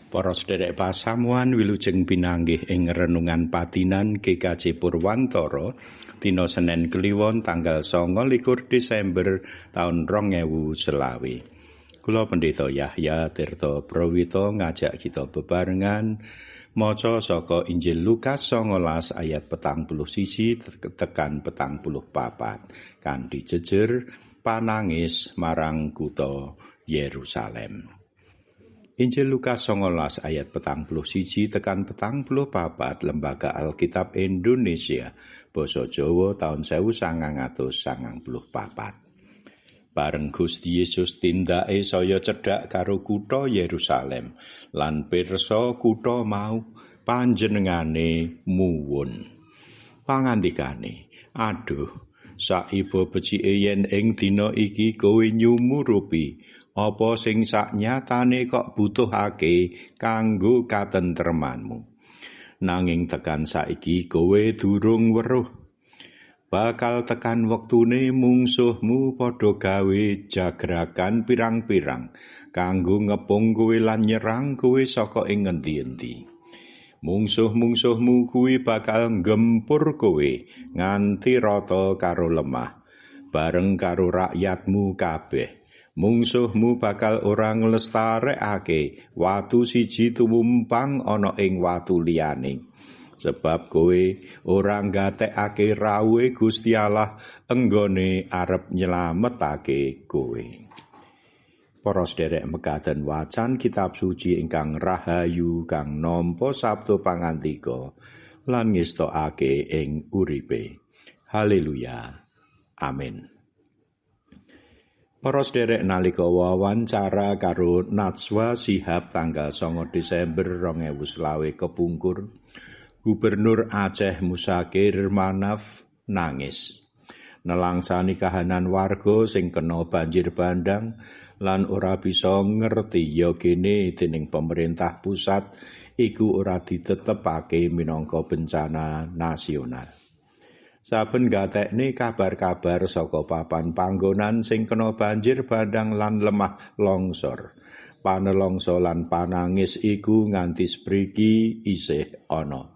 Para sederek pasamuan wilujeng pinanggih ing renungan patinan GKJ Purwantara dina Senin Kliwon tanggal 29 Desember taun 2020. Kula Pendeta Yahya Tirta Prawito ngajak kita bebarengan maca saka Injil Lukas 19 ayat 41 tekan 44 kanthi jejer panangis marang kutha Yerusalem. Injil Lukas 19 ayat 41 tekan 44 Lembaga Alkitab Indonesia Basa Jawa taun 1994. Bareng Gusti Yesus tindake saya cedhak karo kutha Yerusalem lan pirsa kutha mau, panjenengane muwun. Pangandikane, "Aduh, saiba becike yen ing dina iki kowe nyumurupi apa sing saknyatane kok butuhake kanggo katentremanmu. Nanging tekan saiki kowe durung weruh. Bakal tekan wektune mungsuhmu padha gawe jagrakan pirang-pirang kanggo ngepung kowe lan nyerang kowe saka ing ngendi-endi. Mungsuh-mungsuhmu kuwi bakal nggempur kowe nganti rata karo lemah, bareng karo rakyatmu kabeh. Mungsuhmu bakal ora nglestarekake watu siji tumumpang ana ing watu liyane. Sebab kowe ora nggatekake rawuhe Gusti Allah enggone arep nyelametake kowe." Para sederek mekaten wacan kitab suci ingkang rahayu kang nampa sabda pangandika lan ngestokake ing uripe. Haleluya. Amin. Para sederek nalika wawancara karo Najwa Shihab tanggal 9 Desember 2020 kepungkur, Gubernur Aceh Muzakir Manaf nangis nelangsani kahanan warga sing kena banjir bandang lan ora bisa ngerti ya kene dening pemerintah pusat iku ora ditetepake minangka bencana nasional. Saben gatekne kabar-kabar saka papan panggonan sing kena banjir bandang lan lemah longsor, panelongso lan panangis iku nganti spriki isih ana.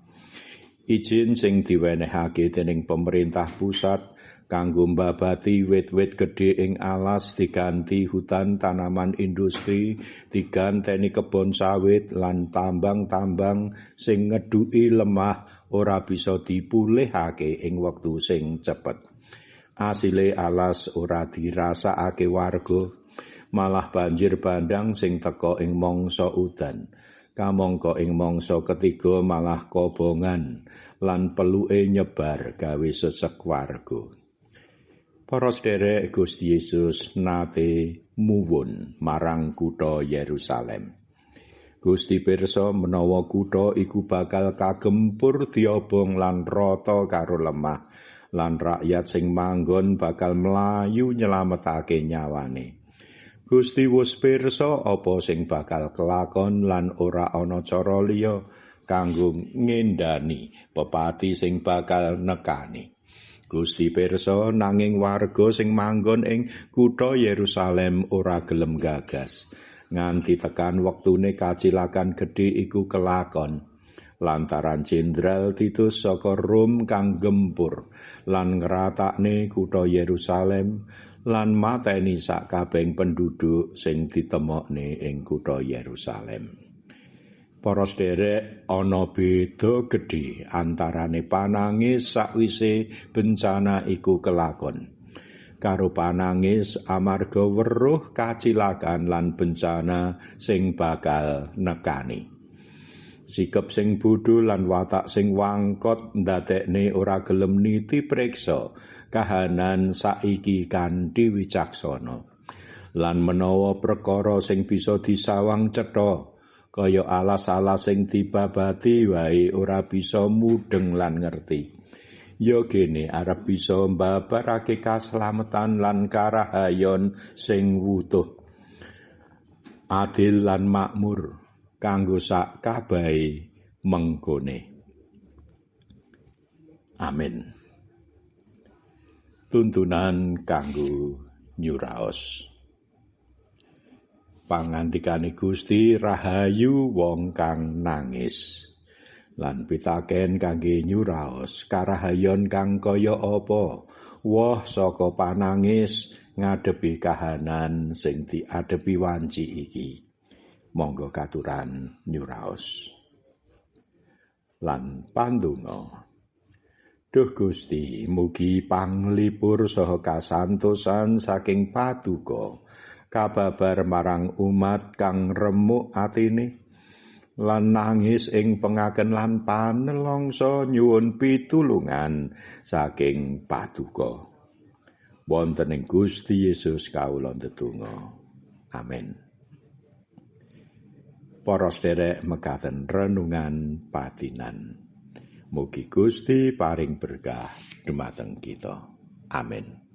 Izin sing diwenehake dening pemerintah pusat kanggo mbabati wit-wit gedhe ing alas diganti hutan tanaman industri, diganteni kebon sawit lan tambang-tambang sing ngeduki lemah ora bisa dipulihake ing wektu sing cepet. Asile alas ora dirasakake warga, malah banjir bandang sing teka ing mangsa udan. Kamangka ing mangsa ketiga malah kobongan lan peluke nyebar gawe sesek warga. Para sederek, Gusti Yesus nate muwun marang kutha Yerusalem. Gusti pirsa menawa kutha iku bakal kagempur diobong lan rata karo lemah, lan rakyat sing manggon bakal mlayu nyelametake nyawane. Gusti wis pirsa apa sing bakal kelakon lan ora ana cara liya kanggo ngendani pepati sing bakal nekani. Gusti pirsa nanging warga sing manggon ing kutha Yerusalem ora gelem gagas nganti tekan wektune kacilakan gedhe iku kelakon. Lantaran Jenderal Titus saka Rom kang gempur lan ngratakne kutha Yerusalem lan mateni sakabehing penduduk sing ditemokne ing kutha Yerusalem. Para sederek, ana beda gedhe antarane panangis sakwise bencana iku kelakon karo panangis amarga weruh kacilakan lan bencana sing bakal nekani. Sikep sing bodho lan watak sing wangkot ndadekne ora gelem niti preksa kahanan saiki kanthi wicaksana. Lan menawa perkara sing bisa disawang cetha kaya alas-alas sing dibabati wae ora bisa mudheng lan ngerti. Ya kene arep bisa mbabarake kaslametan lan karahayon sing wutuh, adil lan makmur kanggo sak kabehe mengkone. Amin. Tuntunan kanggo nyuraos. Pangandikane Gusti rahayu wong kang nangis. Lan pitaken kangge nyuraos karahayon kang kaya apa woh saka panangis ngadepi kahanan sing diadepi wanci iki. Monggo katuran nyuraos. Lan pandonga. Duh Gusti, mugi panglipur saha kasantosan saking Paduka kababar marang umat kang remuk atine lan nangis ing pengaken lan panelongso nyuwun pitulungan saking Paduka. Wonten ing Gusti Yesus kawula ndedonga. Amin. Para sederek mekaten renungan patinan. Mugi Gusti paring berkah dumateng kita. Amin.